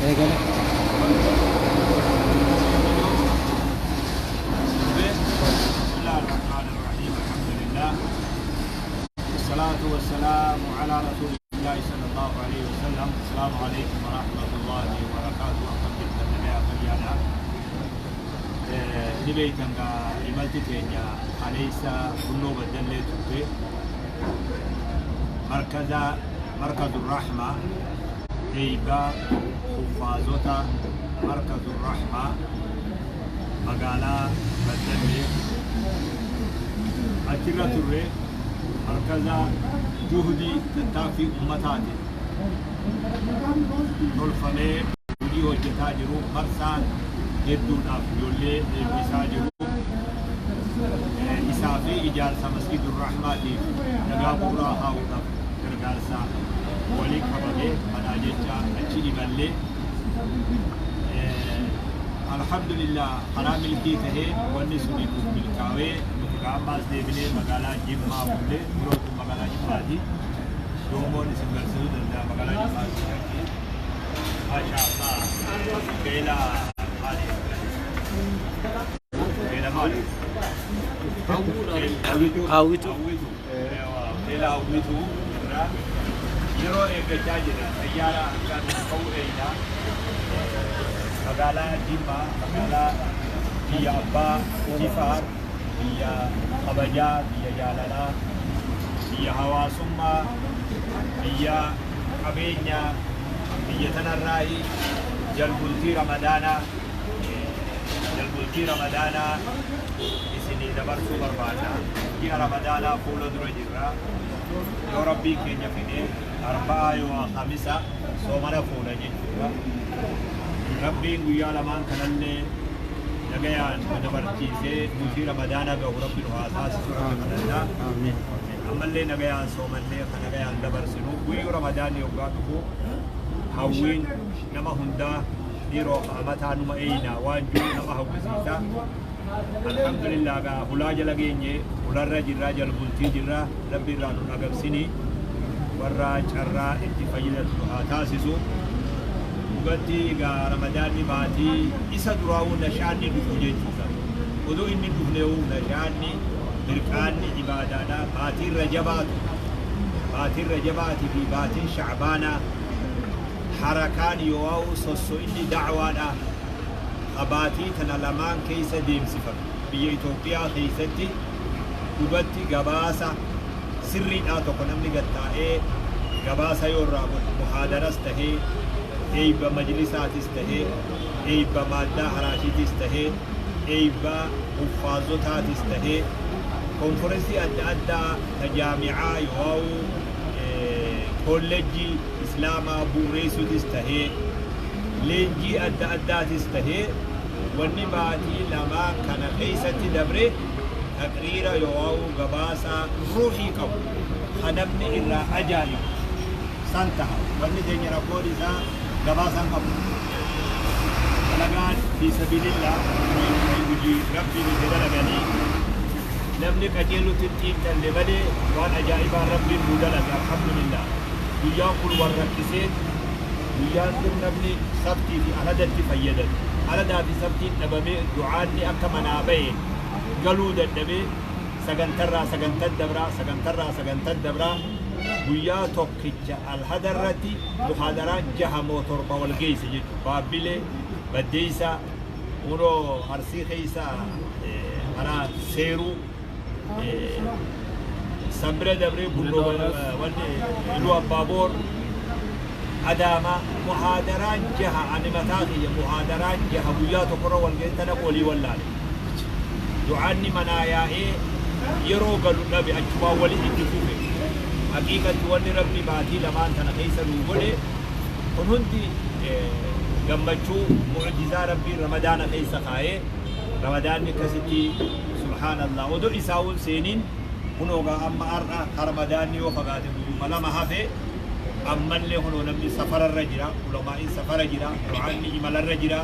Eegale. بسم الله الرحمن الرحيم، الحمد لله والصلاة والسلام على رسول الله صلى الله عليه وسلم. السلام عليكم ورحمة الله وبركاته. Akkam jirtan? Nagaa, fayyaadha? Ni beektan gaa, imalti teenya kaleessa Bunnoo Baddallee turte, markaza Markazu Rahma, eeybaa huffaazota Markazu Rahma magaalaa Baddallee achirra turre. Markaza juhudii tattaaffii ummataatiin tolfamee hojii hojjetaa jiru, marsaa hedduudhaaf ijoollee eebbisaa jiru. Isaa fi ijaarsa Masjidur Rahmaatiif dhagaa bu'uuraa kaa'uudhaaf gargaarsa waliin qabamee kanaa jecha achi imallee, alhamdulillah, karaa milkii tahee wanni suni nuuf milkaa'ee, nuti ammaas deebinee magaalaa Jimmaa bullee. Yeroo kun magaalaa Jimmaati. Doomoon isin garsiisuu danda'a, magaalaa Jimmaati. Maasha Allah, beela maali? Beela maali? Hawwitu. Hawwitu. Beela Hawwitu irraa yeroo eeggachaa jira. Xayyaara akkaan ka'uu eeyna. Magaalaa Jimmaa, magaalaa biyya Abbaa Jifaar, biyya kabajaa, biyya jaalalaa, biyya hawaasummaa, biyya qabeenyaa, biyya tanarraayi jalbultii Ramadaanaa, jalbultii Ramadaanaa isinii dabarsuu barbaada. Ji'a Ramadaanaa fuula dura jirra. Yoo Rabbiin keenya fide, Arba'aa yoo Kamisa soomana fuudha jechuudha. Rabbiin guyyaa lamaan kanallee nagayaan nu dabarchiisee nuti Ramadaana gahu Rabbi nu haa taasisu, Rabbi kadhannaa. Amiin. Ammallee nagayaan soomannee kan nagayaan dabarsinu. Guyyuu Ramadaanni yoggaa dhufu hawwiin nama hundaa dhiiroo amataa numa eeyna, waan jiru nama hawwisiisa. Alhamdulillah, gaa hulaa jala geenye, hularra jirra, jalbultii jirra. Rabbi irraa nu dhagabsini, warra carraa itti fayyadatu nu haa taasisu. Dhugatti egaa Ramadaanni baatii isa duraa'uu nashaanni dhufu jechuudha. Oduu inni hin dhufneewu nashaanni mirqaanni ibaadaadha. Baatiin Rajabaatu, baatiin Rajabaatii fi baatiin Shacbaanaa harakaan yoo'aa'u sosso'inni da'waadha. Ka baatii tana lamaan keessa deemsifame biyya Itoophiyaa keessatti dhugatti gabaasa sirriidhaa tokko namni gad taa'ee gabaasa yoo irraa godhe, muhaadaras tahee, eeyba majlisaatis tahee, eeyba maaddaa haraashiitis tahee, eeyba huffaazotatis tahee, konferensii adda addaa ta jaamicaa yoo'aa'u kollejjii Islaamaa bu'uureessuutis tahee, leenjii adda addaatis tahee, wanni baatii lamaan kana keessatti dabre taqriira yoo'aa'u gabaasa ruuhii qabu ka namni irraa ajaa'ibu san taha. Wanni teenya rakkoon isaa gabaasaan qabu. Dalagaan fi sabilillah, hojii Rabbiin itti dalaganii namni qajeelutti hin xiinxalle malee, waan ajaa'ibaan Rabbiin nu dalage, alhamdulillah. Guyyaan kun wal rakkisee, guyyaan dur namni sabtii fi aladatti fayyadatu, aladaa fi sabtiin dhabamee, du'aanni akka manaa bahe galuu dadhabee, sagantarraa sagantan dabraa, sagantarraa sagantan dabraa, guyyaa tokkicha alhada irratti muhaadaraan jaha moo torba wal geesse jechuudha. Baabbilee, Baddeessa, kunoo Arsii keessa karaa Seeruu, san bira dabree Bunnoo, wanni Iluu Abbaaboor, Adaamaa, muhaadaraan jaha, ani mataa kiyya muhaadaraan jaha guyyaa tokkorra wal geesse tana walii wallaale. Du'aanni manaa yaa'ee yeroo galu dhabe, achumaan wali itti fufe. Haqiiqatti wanni Rabbi baatii lamaan tana keessa nuu godhe kun hundi gammachuu mu'jizaa Rabbiin Ramadaana keessa kaa'ee. Ramadaanni akkasitti, subhaanallah, odoo isaawun seeniin kunoo gaa amma har'a ka Ramadaanni yoo fagaate guyyuma 2 hafe, ammallee kunoo namni safararra jira, ulamaa'iin safara jira, du'aanni imalarra jira,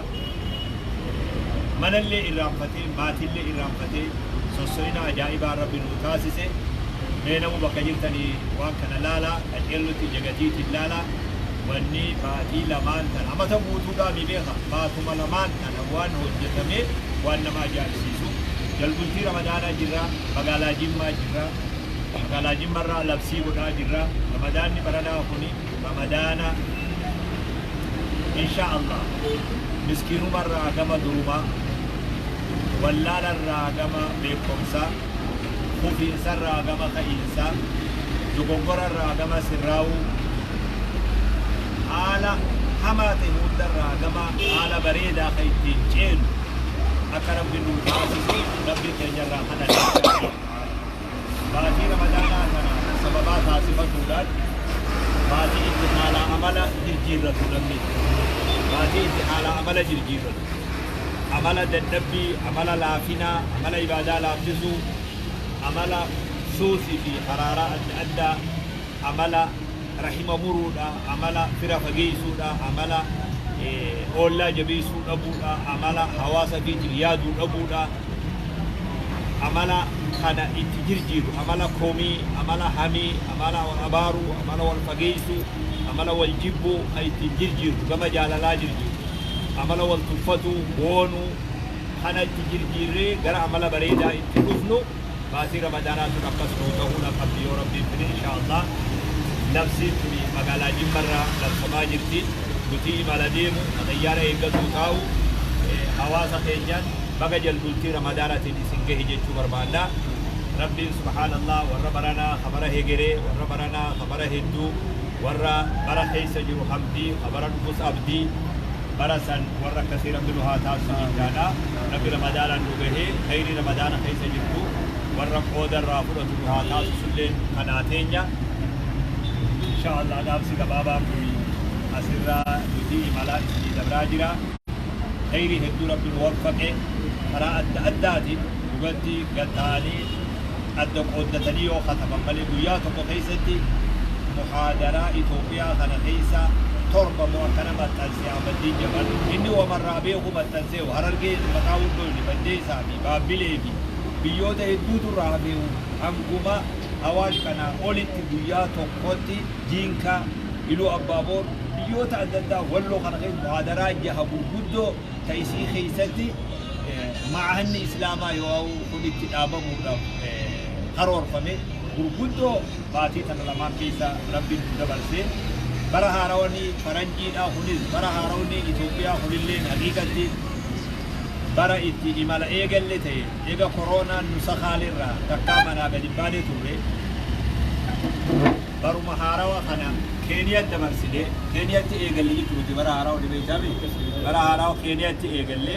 manallee irraanfatee, maatillee irraanfatee, sosso'ina ajaa'ibaa Rabbi nuu taasise. Mee namu bakka jirtanii waan kana laalaa, qaceellutti ija gatiitiin laalaa. Wanni baatii lamaan tana amata guutuudhaa mi beeka, baatuma lamaan tana waan hojjetame waan nama ajaa'ibsiisu. Jalbultii Ramadaanaa jirra, magaalaa Jimmaa jirra, magaalaa Jimmarraa labsii godhaa jirra. Ramadaanni baranaa kuni Ramadaana insha Allah miskiinumarraa gama durumaa, wallaalarraa gama beekumsaa, kufiinsarraa gama ka'iinsaa, dogoggorarraa gama sirraa'uu, haala hamaa ta'e hundarraa gama haala bareedaa kan ittiin ceenu akka Rabbi nu taasisu Rabbi keenyarraa kadhanna. Baatii Ramadaanaa kana sababaa taasifatuudhaan baatii itti haala amala jirjiirratu namni. Baatii itti haala amala jirjiirratu. Amala dadhabbii, amala laafinaa, amala ibaadaa laaffisuu, amala suusii fi haraaraa adda addaa, amala rahima muruudha, amala fira fageessuudha, amala oollaa jabeessuu dhabuudha, amala hawaasa fiitiin yaaduu dhabuudha, amala kana itti jirjiiru, amala komii, amala hamii, amala wal abaaruu, amala wal fageessuu, amala wal jibbuu kan ittiin jirjiiru, gama jaalalaa jirjiiru, amala wal tuffatuu, boonuu kana itti jirjiirree gara amala bareedaa itti dhufnu baatii Ramadaanaa tun akkas nuu ta'uudha qabdi yoo Rabbiin fide insha Allah. Labsiin tuni magaalaa Jimmarraa labsamaa jirti. Nuti imala deemu, xayyaara eeggatuu taa'u, hawaasa keenyaan baga jalbultii Ramadaanaatiin isin gahe jechuu barbaanna. Rabbiin subhaanallah warra baranaa kabara hegeree, warra baranaa kabara hedduu, warra bara keessa jiru hamdii, kabara dhufus abdii, bara san warra akkasii Rabbi nu haa taasisu jechaadha. Rabbi Ramadaanaan nu gahee khayrii Ramadaana keessa jirtu warra qoodarraa fudhatu nu haa taasisullee kanaa teenya. Insha Allah dhaamsi gabaabaan kun asirraa nuti imalaa isinii dabraa jira. Khayrii hedduu Rabbi nu waffaqe karaa adda addaatiin dhugatti gatta'anii adda qooddatanii yoo kataban malee guyyaa tokko keessatti muhaadaraa Itoophiyaa kana keessa 7 moo akkana maxxanse Ahmaddiin Jabal. Inni wamarraa beeku maxxansee Harargee maqaa hundoyne Baddeessaa fi Baabbilee fi biyyoota hedduutu irraa hafeehu hanguma Awaash kanaa olitti guyyaa tokkotti Jiinkaa, Iluu Abbaaboor, biyyoota adda addaa Walloo kana keessa muhaadaraa jaha gurguddoo ta isii keessatti ma'ahanni Islaamaa yoo kun itti dhaabamuudhaaf karoorfame gurguddoo baatii tana lamaan keessa Rabbiin nu dabarse. Bara haarawani faranjiidhaa kunis bara haarawni Itoophiyaa kunillee haqiiqatti bara itti imala eegalle ta'e eega koroonaan nu sakaalirraa takkaa manaa gadi baanee turre. Baruma haarawa kana Keeniyaatti dabarsine, Keeniyaatti eegalle jechuudha. Bara haarawa ni beektaami, bara haarawa Keeniyaatti eegalle,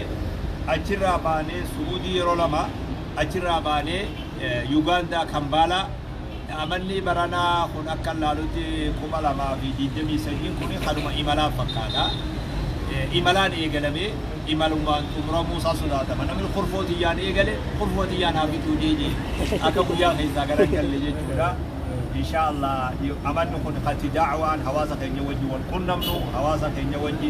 achirraa baanee Su'uudii yeroo lama, achirraa baanee Yugaandaa Kambaalaa. Amanni baranaa kun akka laalutti 2023 kun kanuma imalaaf fakkaata. Imalaan eegalamee imalumaan xumuramuu isaa sodaatama. Namni kurfoo tiyyaan eegale kurfoo tiyyaan haa fixuu jeejee akka guyyaa keessaa gara galle jechuudha. Insha Allah amanni kun kati da'waan hawaasa keenya wajji wal qunnamnu, hawaasa keenya wajji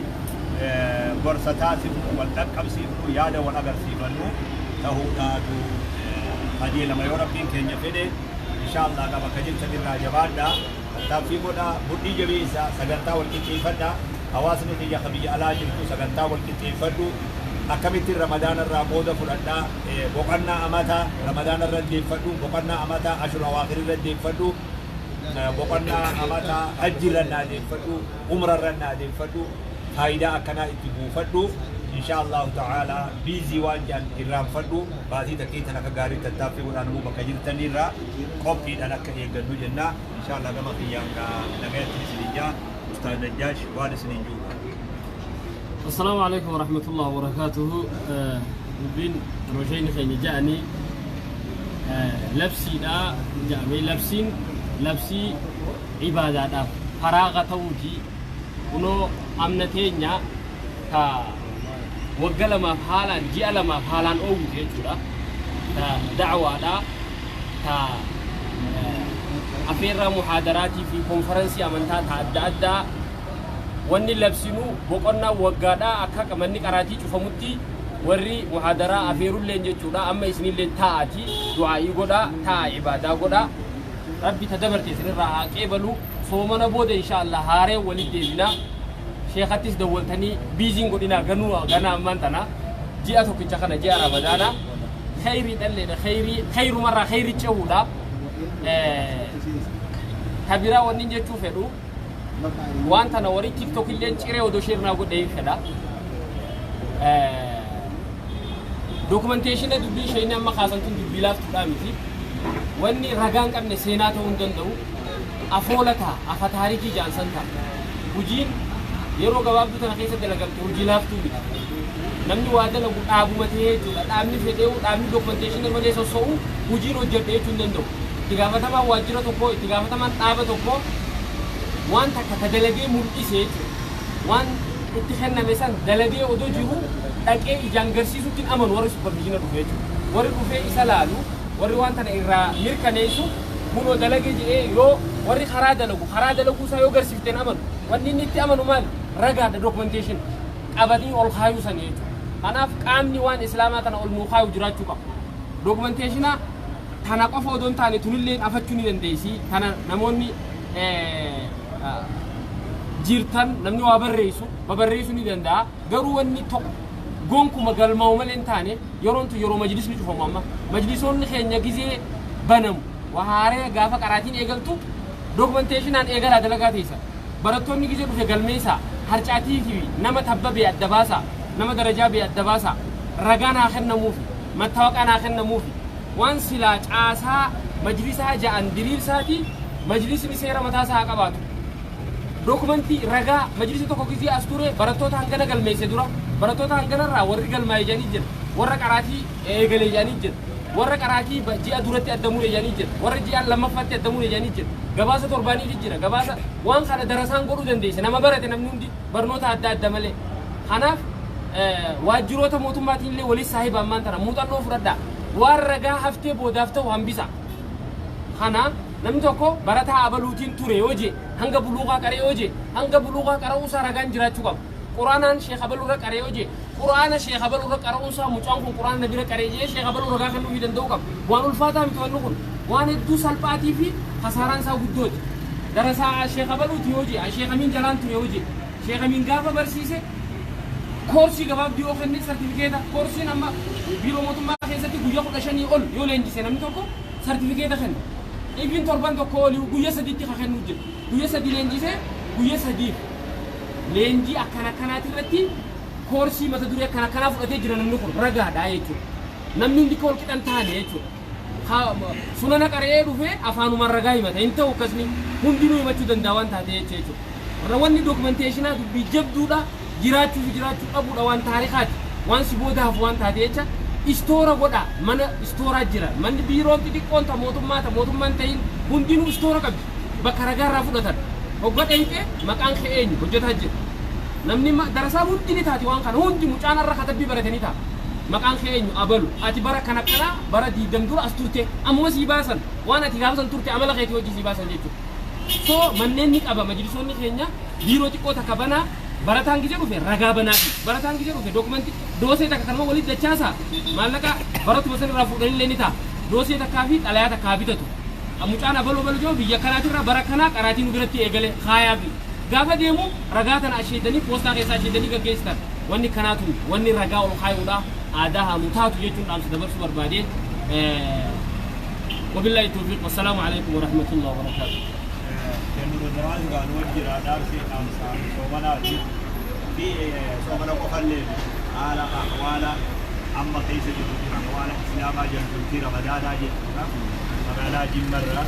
gorsa taasifnu, wal dhaqqabsiifnu, yaada wal agarsiifannu ta'uudhaatu qajeelama yoo Rabbiin keenya fedhe. Insha Allah qaba akka jirtan irraa jabaadha. Tattaaffii godhaa, mudhii jabeessa, sagantaa wal qixxeeffadha. Hawaasni kiyya ka biyya alaa jirtu sagantaa wal qixxeeffadhu. Akkamittiin Ramadaana irraa qooda fudhadha. Boqonnaa amataa Ramadaana irra deeffadhu, boqonnaa amataa Ashur Awaakir irra deeffadhu, boqonnaa amataa Hajji irra naa deeffadhu, Umra irra naa deeffadhu, faayidaa akkanaa itti buufadhu. Insha Allahu ta'ala biizii waan jedhan irraanfadhu. Baatii takkii tan akka gaarii tattaaffii godhaan immoo bakka jirtanirraa qophiidhaan akka eeggannu jenna. Insha Allah gama kiyyaan nagayatti isinin jaa. Ustaaz Najjaash waan isinin jiru. السلام عليكم ورحمة الله وبركاته. Dubbiin rosheen keenya ja'anii labsiidha ja'amee, labsiin labsii ibaadaadhaaf faraaqa ta'uuti. Kunoo amna teenya ka wagga lamaaf haalaan ji'a lamaaf haalaan oowwite jechuudha, ta da'waadha, ta afeerraa muhaadaraatii fi konferansii amantaa ta adda addaa. Wanni labsinu boqonnaa waggaadhaa akka manni qaraatii cufamutti warri muhaadaraa afeerulleen jechuudha. Amma isinillee taa'aati du'aa'ii godhaa, taa'a ibaadaa godhaa. Rabbi ta dabarte isinirraa haa qeebalu. Soomana booda insha Allah haaree walitti deebina. Sheekattis dawwaltanii biiziin godhinaa ganuu gana ammaan tana ji'a tokkicha kana ji'a Ramadaana kheyrii dhalleedha, kheyrii kheyrumarraa kheyri cehuudha. Ta biraa wanni jechuu fedhu, waan tana warri TikTok illee ciree odoo share naa godhee fedha. Documentation dubbii isheen amma kaasan tun dubbii laaftuudhaa miti. Wanni ragaa hin qabne seenaa ta'uu hin danda'u. Afoola ta'a, afa taarikii jaansan ta'a. Hojiin yeroo gabaabduu tana keessa dalagamte hojii laaftuu miti. Namni waa dalagu dhaabuma ta'ee jechuudha. Dhaabni fedhee, dhaabni documentation malee sosso'u hojiin hojjedhe jechuu hin danda'u. Itti gaafatamaan waajjira tokkoo, itti gaafatamaan dhaaba tokkoo waan takka ta dalagee mul'ise jechuudha. Waan itti kenname san dalagee odoo jiru dhaqee ijaan garsiisutti hin amanu warri supervision dhufe jechuudha. Warri dhufee isa laalu, warri waan tana irraa mirkaneessu, kunoo dalagee jedhee, yoo warri karaa dalagu karaa dalaguu isaa yoo garsiifte hin amanu. Wanni inni itti amanu maali? Ragaadha, documentation qabatanii ol kaayuu sanii jechuudha. Kanaaf qaamni waan islaamaa tana ol nuu kaayu jiraachuu qaba. Documentation tana qofa odoo hin taane tunillee afachuu ni dandeessi. Tana namoonni jirtan, namni waa barreessu babarreessuu ni danda'a. Garuu wanni tokko gonkuma galmaa'u malee hin taane, yeroon tun yeroo majlisni cufamu, amma majlisoonni keenya gizee banamu, wahaaree gaafa qaraatiin eegaltu documentationaan eegalaa dalagaa teessa. Barattoonni gizee dhufe galmeessaa, harcaatii fi nama tabba bee adda baasaa, nama darajaa bee adda baasaa, ragaan haa kennamuufi, mattaawaqaan haa kennamuufi. Waan silaa caasaa majlisaa ja'an diriirsaati, majlisni seera mataasaa haa qabaatu. Dokumentii ragaa majlisi tokko gizee as ture barattoota hangana galmeesse, dura barattoota hanganarraa warri galmaa'e jedhanii jira, warra qaraatii eegale jedhanii jira, warra qaraatii ji'a duratti adda mure jedhanii jira, warra ji'a lammaffaatti adda mure jedhanii jira, gabaasa torbaaniiti jira. Gabaasa waan kana darasaan godhuu dandeesse, nama barate, namni hundi barnoota adda adda malee. Kanaaf waajjiroota mootummaatiin illee walis saahiba ammaan tana muuxannoo fudhadhaa, waan ragaa haftee boodaaf ta'u hambisa. Kana namni tokko barataa abaluutiin ture yoo jee, hanga buluuqaa qaree yoo jee, hanga buluuqaa qara'uusaa ragaan jiraachuu qaba. Quraanaan sheekh abalurra qaree yoo jee, quraana sheekh abalurra qara'uusaa, mucaan kun quraana na bira qaree jee sheekh abaluu ragaa kennuufii danda'uu qaba. Waan ulfaataa miti wanni kun, waan hedduu salphaatii fi kasaaraan isaa guddooti. Darasaa sheekh abaluuti yoo jee, sheekh amiin jalaan ture yoo jee, sheekh amiin gaafa barsiise koorsii gabaabduu yoo kenne, sartifikeeta koorsiin amma biiroo mootummaa keessatti guyyaa 15 ol yoo leenjise namni tokko sartifikeeta kenna. Ibin torban tokko olii guyyaa 3tti ka kennuu jira. Guyyaa 3 leenjisee, guyyaa 3f leenjii akkana akkanaati irratti koorsii mata duree akkana akkanaa fudhatee jira, namni kun ragaadha jechuudha. Namni hundi ka wal qixan taane jechuudha. Sunana qara'ee dhufee afaanumaan ragaa himata hin ta'u, akkasni hundinuu himachuu danda'a waan taate jechuudha. Wanni documentationaa dubbii jabduudha, jiraachuu fi jiraachuu dhabuudha, waan taarikaati, waan si booda hafu waan taate jecha store godha. Mana istooraa jira, manni biiroon xixiqqoon ta mootummaa, ta mootummaan ta'in hundinuu store qabdi, bakka ragaa irraa fudhatan. Hogga dheyxee maqaan kee eenyu, hojjetaa jira namni darasaa hundi ni taati. Waan kana hundi mucaan irra katabbii baratanii ta'a. Maqaan kee eenyu, abalu, ati bara kana kana bara 20 dura as turte, ammuma sii baasan, waan ati gaafa san turte amala keetii hojii sii baasan jechuudha. So manneen ni qaba, majlisoonni keenya biiroo xiqqoo takka banaa, barataan gizee dhufe ragaa banaa fi barataan gizee dhufe dookumentii doosee takka kanuma walitti dachaasa, maallaqa baratuma san irraa fuudhanillee ni ta'a. Doosee takkaa fi xalayaa takkaa bitatu. Mucaan abaluu abaluu jiru biyya kanaatirraa bara kanaa qaraatii nu biratti eegale kaayaa fi gaafa deemu ragaa tana asheedanii poostaa keessaa asheedanii gaggeessitan. Wanni kanaatu wanni ragaa ol kaayuudha aadaa haa nu taatu jechuun dhaamsa dabarsuu barbaade. وبالله التوفيق والسلام عليكم ورحمة الله وبركاته. Jennu duraan gaanuma jira dhaabsee dhaamsa soomanaati fi soomana qofallee haala ahwaala amma keessa jiru, ahwaala islaamaa jalbultii Ramadaanaa jechuudha. Magaalaa Jimmarraa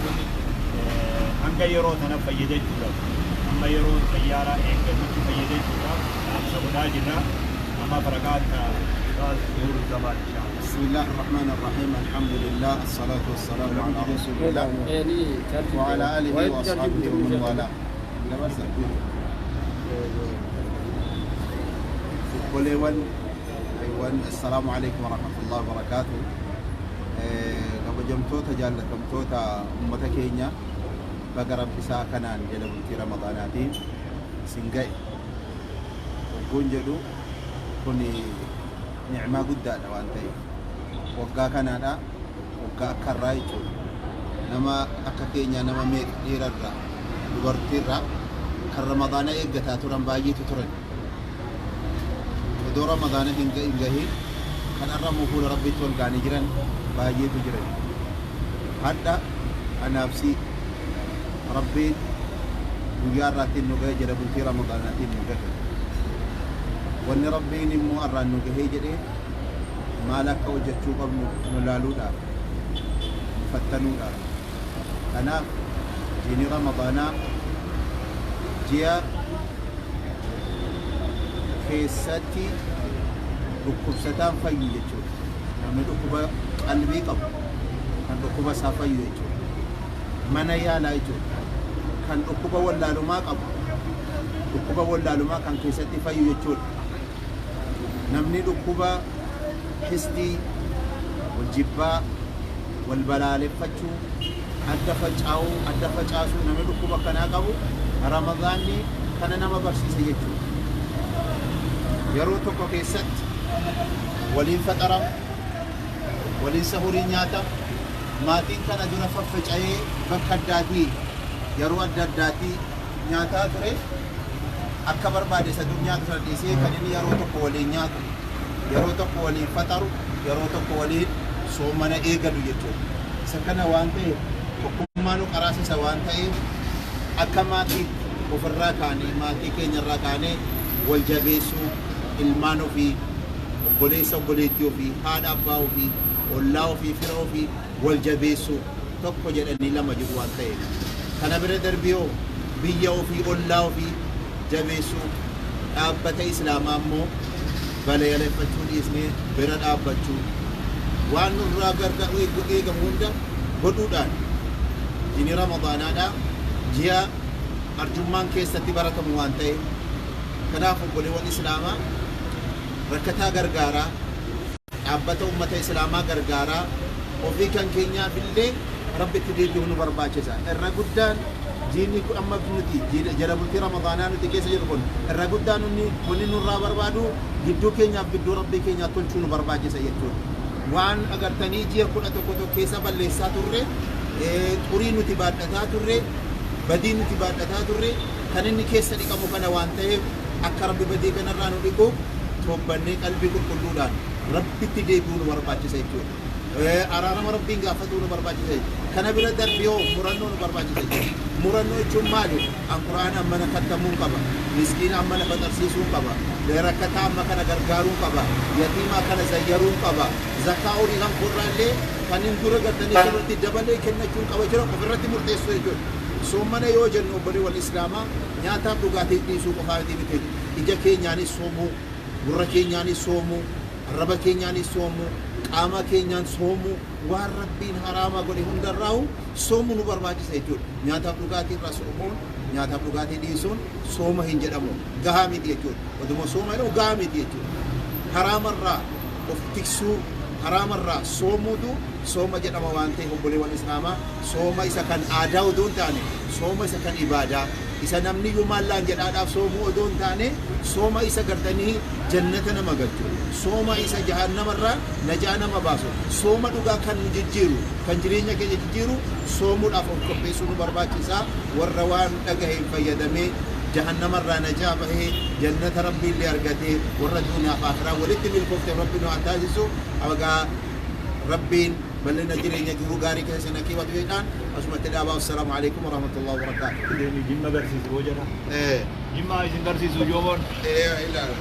hanga yeroo tana fayyadachuudhaaf, amma yeroo xayyaaraa eeggatutti fayyadachuudhaaf dhaamsa godhaa jirra. Amma faraqaan Nuuru Zamaan inshaa. بسم الله الرحمن الرحيم، الحمد لله، الصلاة والسلام على رسول الله وعلى آله وأصحابه ومن والاه. Obboleewwan aywan, السلام عليكم ورحمة الله وبركاته. Kabajamtoota jaallatamtoota ummata keenya, baga rabbisaa kanaan jala bultii Ramadaanaatiin isin ga'e. Waggoon jedhu kun nicmaa guddaadha waan ta'eef waggaa kanaadha, waggaa akka irraa jechuudha. Nama akka keenya nama meeqa dhiirarraa Dubartiirraa kan Ramadaana eeggataa turan baay'eetu turan. Odoo Ramadaana hin gahin kan har'a fuula Rabbiitti ol ga'anii jiran baay'eetu jiran. Hadha anaafsi Rabbiin guyyaa irraatiin nu gahe jala bultii Ramadaanaatiin nu gahe. Wanni Rabbiin immoo har'aan nu gahee jedhee maal akka hojjechuu qabnu nu laaluudhaaf, nu fattanuudhaaf. Kanaaf jiini Ramadaanaa ji'a keessatti dhukkubsataan fayyu jechuudha. Namni dhukkuba qalbii qabu kan dhukkuba isaa fayyu jechuudha. Mana yaalaa jechuudha. Kan dhukkuba wallaalumaa qabu dhukkuba wallaalumaa kan keessatti fayyu jechuudha. Namni dhukkuba hisdii, wal jibbaa, wal balaaleffachuu, adda facaa'uu, adda facaasuu namni dhukkuba kanaa qabu Ramadaanni kana nama barsiisa jechuudha. Yeroo tokko keessatti waliin faxaramu, waliin sahurii nyaatamu, maatiin kana dura faffaca'ee bakka addaatii yeroo adda addaatii nyaataa ture akka barbaade isa dur nyaatu sana dhiisee kan inni yeroo tokko waliin nyaatu, yeroo tokko waliin faxaru, yeroo tokko waliin soomana eegalu jechuudha. Isa kana waan ta'eef tokkummaa nu qaraasisa waan ta'eef akka maatii ofirraa kaanee maatii keenyarraa kaanee wal jabeessuu, ilmaan ofii, obboleessa obboleettii ofii, haadha abbaa ofii, ollaa ofii, fira ofii wal jabeessuu tokko jedhanii lama jiru waan ta'eef. Kana bira darbiyoo biyya ofii, ollaa ofii jabeessuu, dhaabbata Islaamaa immoo balaaleffachuu dhiisnee bira dhaabbachuu, waan nurraa gargaaru eegamu hunda godhuudhaan jiini Ramadaanaadhaa ji'a arjummaan keessatti baratamu waan ta'eef. Kanaaf obboleewwan Islaamaa rakkataa gargaaraa, dhaabbata ummata Islaamaa gargaaraa, ofii kan keenyaaf illee Rabbitti deebi'uu nu barbaachisa. Irra guddaan jiinni kun amma nuti jala bultii Ramadaanaa nuti keessa jirru kun irra guddaan wanni nurraa barbaadu gidduu keenyaaf gidduu Rabbii keenyaa tolchuu nu barbaachisa jechuudha. Waan agartanii ji'a 11 keessa balleessaa turre, xurii nuti baadhataa turre, badii nuti baadhataa turre kan inni keessa dhiqamu kana waan ta'eef akka Rabbi badii kanarraa nu dhiquuf toobbannee qalbii qulqulluudhaan Rabbitti deebi'uu nu barbaachisa jechuudha. Araarama Rabbiin gaafatuu nu barbaachisa jechuudha. Kana bira darbiyoo murannoo nu barbaachisa jechuudha. Murannoo jechuun maali? An Qur'aana amma na kattamuu qaba, miskiina amma na faxarsiisuu qaba, rakkataa amma kana gargaaruu qaba, yatiimaa kana zayyaruu qaba, zakaa horii kan korraallee kan hin dura gartanii sirriitti dabalee kennachuu qaba jechuudha. Ofirratti murteessuu jechuudha. Soomana yoo jennu obboleewwan Islaamaa nyaataaf dhugaatii dhiisuu qofaa miti. Ija keenyaanis soomuu, gurra keenyaanis soomuu, arraba keenyaanis soomuu, qaama keenyaan soomuu, waan Rabbiin haraama godhe hundarraa'u soomuu nu barbaachisa jechuudha. Nyaataaf dhugaatii irraa soomuun, nyaataaf dhugaatii dhiisuun sooma hin jedhamu. Gahaa miti jechuudha. Oduma sooma jedhamu gahaa miti jechuudha. Haraamarraa of tiksuu, haraamarraa soomuutu sooma jedhama waan ta'eef obboleewwan Islaamaa sooma isa kan aadaa odoo hin taane sooma isa kan ibaadaa isa namni iyyuu maallaan jedhaadhaaf soomuu odoo hin taane sooma isa gartanii jannata nama galchu, sooma isa jahannamarraa najaa nama baasu, sooma dhugaa kan nu jijjiiru, kan jireenya keenya jijjiiru soomuudhaaf of qopheessuu nu barbaachisa. Warra waan dhagaheen fayyadamee jahannamarraa najaa bahee jannata Rabbiillee argatee warra duuniyaaf akhiraa walitti milkoofte Rabbi nu haa taasisu. Egaa Rabbiin bal'ina jireenya jiruu gaarii keessa na keewwatu jedhaan asumatti dhaabaa. Assalaamu alaikum warahmatullahi wabarakaatuh. Jimma barsiisu hoo jedha. Jimma isin barsiisu joomoon. Ilaala.